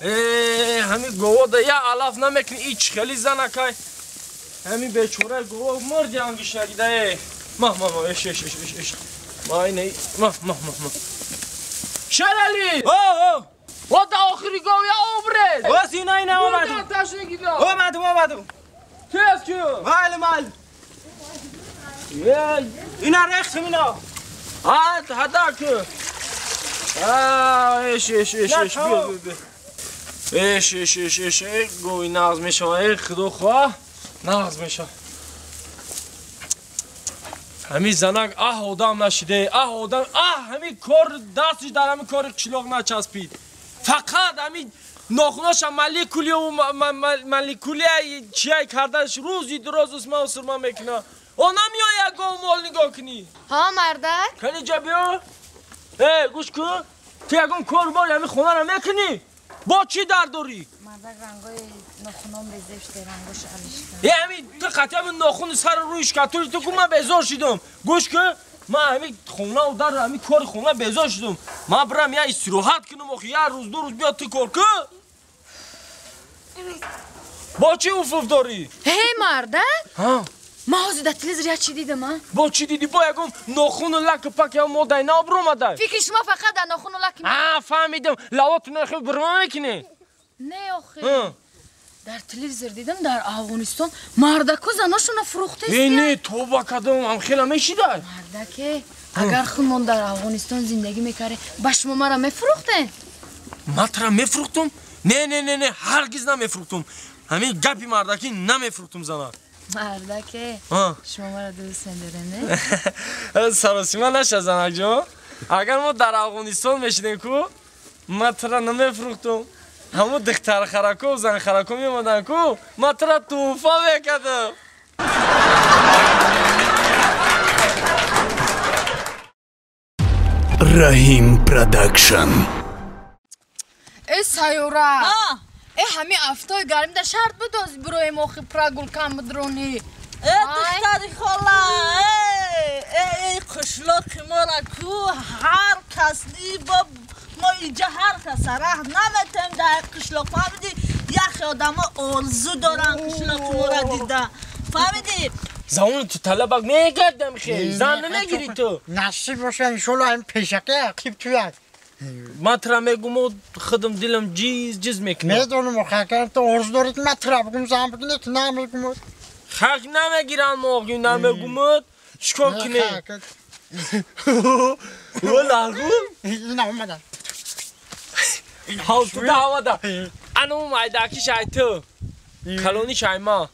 Ҳами говода я алаф намекунӣ, ич хели занакай. Ҳами бечора гово мурди ангиш нагида. Ма ма ма эш эш эш эш эш. Ма ина ма ма ма ма. Шерали! О о! О да охири гов я обрез. О сина ина омадум. Омадум омадум. Тез ку. Вал мал. Ина рехтим ина. Ҳад ҳада ку. А эш эш эш эш биё биё. Эш эш эш эш гови нағз мешава. Эй худо хоҳ нағз мешава. Ҳами занак аҳ одам нашиде, аҳ одам, аҳ ҳами кор дастиш дар ҳами кори қишлоқ начаспид. Фақат ҳами нохуноша молекулияву молекулия чияй кардаш рӯзи дуроз усма усурма мекуна. О намеояд гов мол нигоҳ кунӣ. Ҳа мардак? Кани ҷа биё. Э гӯш кун, ту ягон кор бори ҳами хонаро мекунӣ? Бо чӣ дард дорӣ? Мардак рангои нохунон безефте, рангош алиш кун. Э ҳами ту қатъи ҳами нохуни сару рӯиш кард, ту ку ман безор шидам. Гӯш кун, ман ҳами хонаву дар ҳами кори хона безор шидам. Ман бирам я истироҳат кунам, охи як рӯз ду рӯз биё ту кор кун. Бо чӣ уфуф дорӣ? Ҳе мардак? Ҳа. Ман ҳозир дар телевизор як чӣ дидам, а? Бо чӣ дидӣ? Бо ягон нохуну лаку пак ё модаи нав биромадай? Фикри шумо фақат дар нохуну лаки. А, фаҳмидам. Лавотуно хел бирома мекунӣ? Не охи. Дар телевизор дидам, дар Афғонистон мардаку заношона фурӯхтаст. Э не, тоба кардам, ҳам хела мешидай. Мардаке, агар худмон дар Афғонистон зиндагӣ мекардем, ба шумо мара мефурӯхтем? Ман тура мефурӯхтум? Не, не, не, не, ҳаргиз намефурӯхтум. Ҳамин гапи мардакӣ намефурӯхтум зана. Мардаке, шумо мара дӯст медоред, не? Саросима наша, занакҷон. Агар мо дар Афғонистон мешидем ку, ман тура намефурӯхтум. Ҳамун духтархараку, занхараку меомаданд ку, ман тура тӯҳфа мекардам. Раҳим Продакшн. Э сайёра! Э ҳами афтои гармӣ дар шарт будоз бироем охи прогулкам бидронӣ. Э духтари хола, э э қишлоқи мора ку ҳар кас бо мо инҷа ҳар каса раҳ наметем дар қишлоқ, фаҳмидӣ? Яхе одамо орзу доранд қишлоқи мора дида, фаҳмидӣ? Замони ту талабак мегардам хел, зан намегирӣ ту. Насиб боша иншолло ҳам пешака ақиб туяд. Ман тура мегум, худам дилам ҷиз ҷиз мекунад. Медонам охи, ту орзу дорӣ ки ман тура бигум зан бигирӣ, ту намегумуд. Хак намегирам охи, намегумуд. Чикор кунем? О лағу? Ина омада. Ҳав ту омада. Ану майдаки шай ту. Калони шай ма.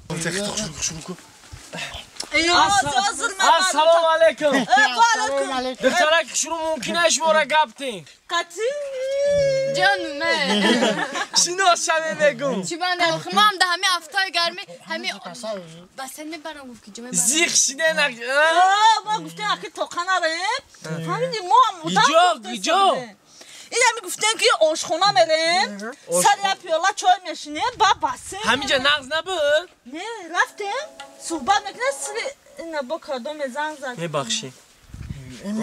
Ассалому алайкум. Духтарак шурӯъ мумкин аст шуморо гап тин? Қатъи ҷонуме. Шинос шавем мегум. Чӣ банда охи, мо ҳам дар ҳами афтои гармӣ ҳами басен мебарам гуфт ки ҷо мебарам. Зиқ шиде на. Мо гуфтем аки тоқа нарем. Фаҳмидӣ мо ҳам Иҷо, иҷо. Ин ҳами гуфтем ки ошхона мерем, сари як пиёла чой мешинем, ба басен. Ҳаминҷа нағз набуд? Не, рафтем, суҳбат мекунем, сири ина бо кадоме занг зад. Мебахшӣ.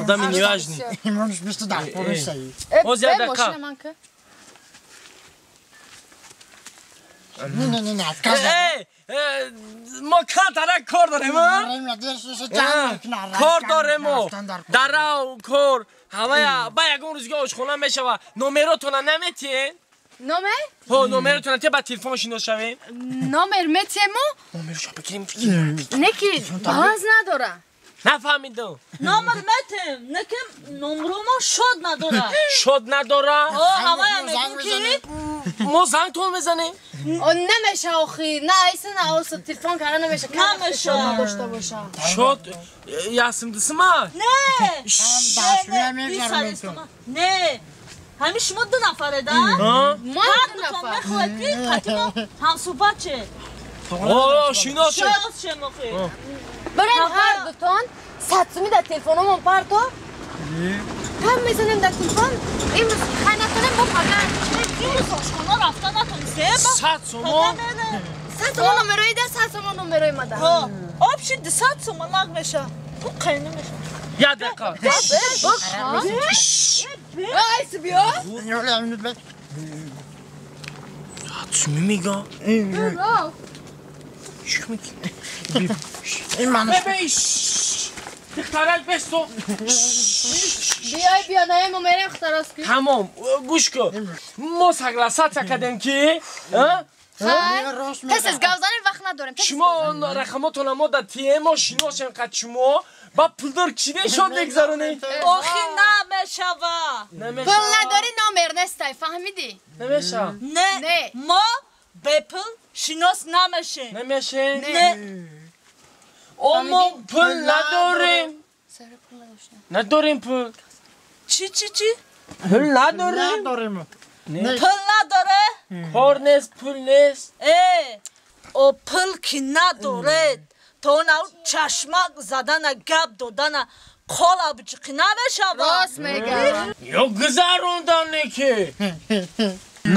Одами неважный. Имонш бисту даҳ полисаи. Оз як дақиқа. Не, не, не, не, отказ. Мо кантара кор дорем, а? Кор дорем мо. Дарав кор. Ҳавая, ба ягон рӯзга ошхона мешава. Номеротона наметиҳен? Номер? Ҳо, номеротона те ба телефон шинос шавем. Номер метиҳем мо? Номершо бигирем, бигирем. Не ки баланс надора. Нафаҳмидам. Номер метиҳем, не ки номромо шод надора. Шод надора? Ҳо, ҳавая мегӯм ки мо зангтон мезанем. О намеша охи, на айса на оса телефон карда намеша. Намеша. Надошта боша. Шод ясимдисима? Не. Не. Ҳами шумо ду нафареда? Мо Ҳар ду дутон нафар. мехоҳед ки қатъи мо ҳамсӯҳбат ше. О, шинос ше. Шинос шем охи. Барем ҳар дутон 100 сумӣ дар телефономон парто. Ҳам мезанем дар телефон. Имрӯз хай натонем бо пагар. Имрӯз ошхона рафта натонистем. 100 сомон? 100 сомон номерои да, 100 сомон номерои мада. Ҳо, обши 200 сомон нақ меша. Бу қайна меша. Як дақиқа. Айси биё. 100 сумӣ мега? Чӣ мекунӣ? Духтарак бесто. Биёй биё наем мо мерем хтарас ки. Тамом, гӯш кун. Мо согласаться кардем ки, тез тез гап занем вақт надорем. Шумо рақамотонро мо дар ТМ мо шиносем қад шумо ба пулдор кишиде шод мегзаронед. Охи намешава. Пул надорӣ номер нестай, фаҳмидӣ? Намеша. Не, мо бепул шинос намешем. Намешем? Не. О, мо пул надорем. Надорем пул. Чӣ чӣ чӣ? Пул надорем. Пул надоре? Кор нест, пул нест. О пул ки надоред, то на чашмак задана гап додана кола биҷиқӣ намешава. Рост мегӯям. Ё гузарондане ки.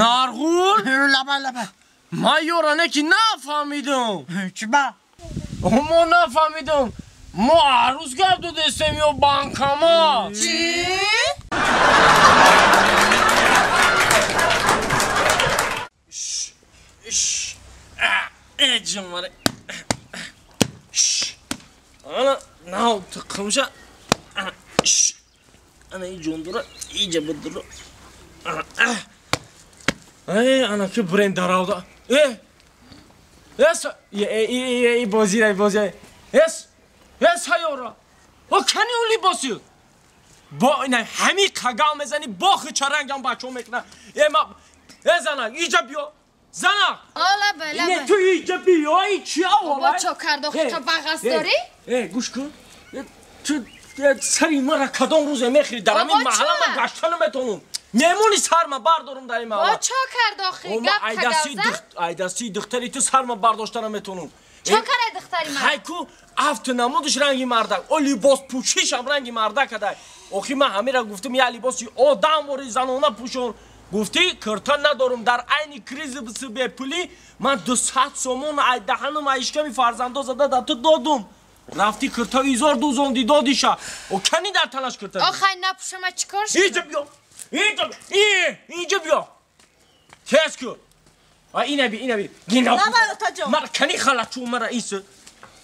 Нарғул? Лаба лаба. Ман ёране ки нафаҳмидам. Чиба? Мо нафаҳмидам. Мо арӯз гап додестем ё банкама? Чӣ? Ҷумаре. Ана нав тиқимша. Ана и ҷондура иҷа бидура. Ана ки бурем даравда. Эс и бозира бозира. Эс эс ҳайёра. О кани у либоси? Бо ина ҳами қагав мезани бохи чарангам бачо мекна. Э ма э занак иҷа биё. Занак! Лабай, лабай. Не, ту иҷа биё, и чи аввала? Бо чо кард, охи то бағас дорӣ? Гӯш кун. Ту сари мара кадом рӯзе мехӯри? Дар ҳамин маҳалла ман гашта наметавонам. Мемони сарма бардорам дар ин маҳалла. Бо чо кард охи? Гап кагавза? Айдасии духтари ту сарма бардошта наметавонам. Чо кард духтари ман? Хайку афту намудаш ранги мардак, о либос пӯшишам ранги мардак адай. Охи ман ҳамира гуфтам, я либоси одам вори занона пӯшон. Гуфтӣ кирта надорам дар айни кризиси бепулӣ ман 200 сомон ай даҳанам ай ишками фарзандо зада дар ту додум. Рафтӣ кирта изор дузонди додиша. О кани дар танаш кирта? Охай напӯшама чӣ кор шуд? Иҷа биё. Иҷа иҷа биё. Тез ку. А ина би, ина би. Гина. Мара кани халачу мара ис.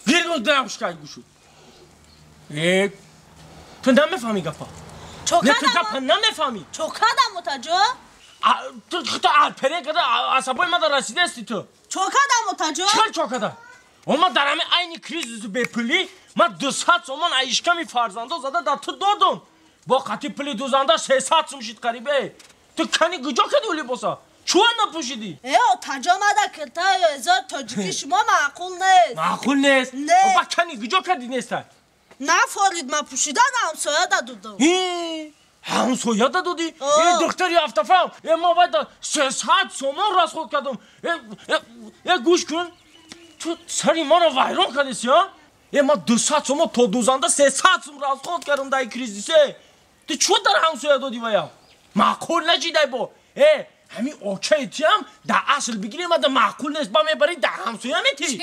Гиргул драмшкай гушу. Э ту намефаҳмӣ гапа? Не, ту гапа намефаҳмӣ. Чо кардам отаҷо? Ту худто алпере карда асабои мада расидаасти ту. Чо кардам отаҷо? Чӣ чо карда? О ман дар ҳамин айни кризису бепулӣ ман 200 сомон ай ишками фарзандо зада дар ту додум. Бо қатъи пули дузанда 300 сум шид қарибе. Ту кани куҷо кардӣ ӯ либоса? Чӯ напӯшидӣ? Э отаҷо мада киртаи эзор тоҷики шумо маъқул нест. Маъқул нест? Не. Ба кани куҷо кардӣ неста? Нафорид ман пӯшидан ҳамсоя додам. Ҳамсоя додӣ? Э духтари ҳафтафаҳм, э ма бояд 300 сомон расход кардам. Э гӯш кун, ту сари маро вайрон кардеси, а? Э ма 200 сомон то дузанда 300 сум расход кардам дар кризисе. Ту чӯ дар ҳамсоя додӣ вая? Маъқул нашидай бо. Э ҳамин очаи тиам дар асл бигирем, ада маъқул нест, ба мебарӣ дар ҳамсоя метӣ. Чӣ?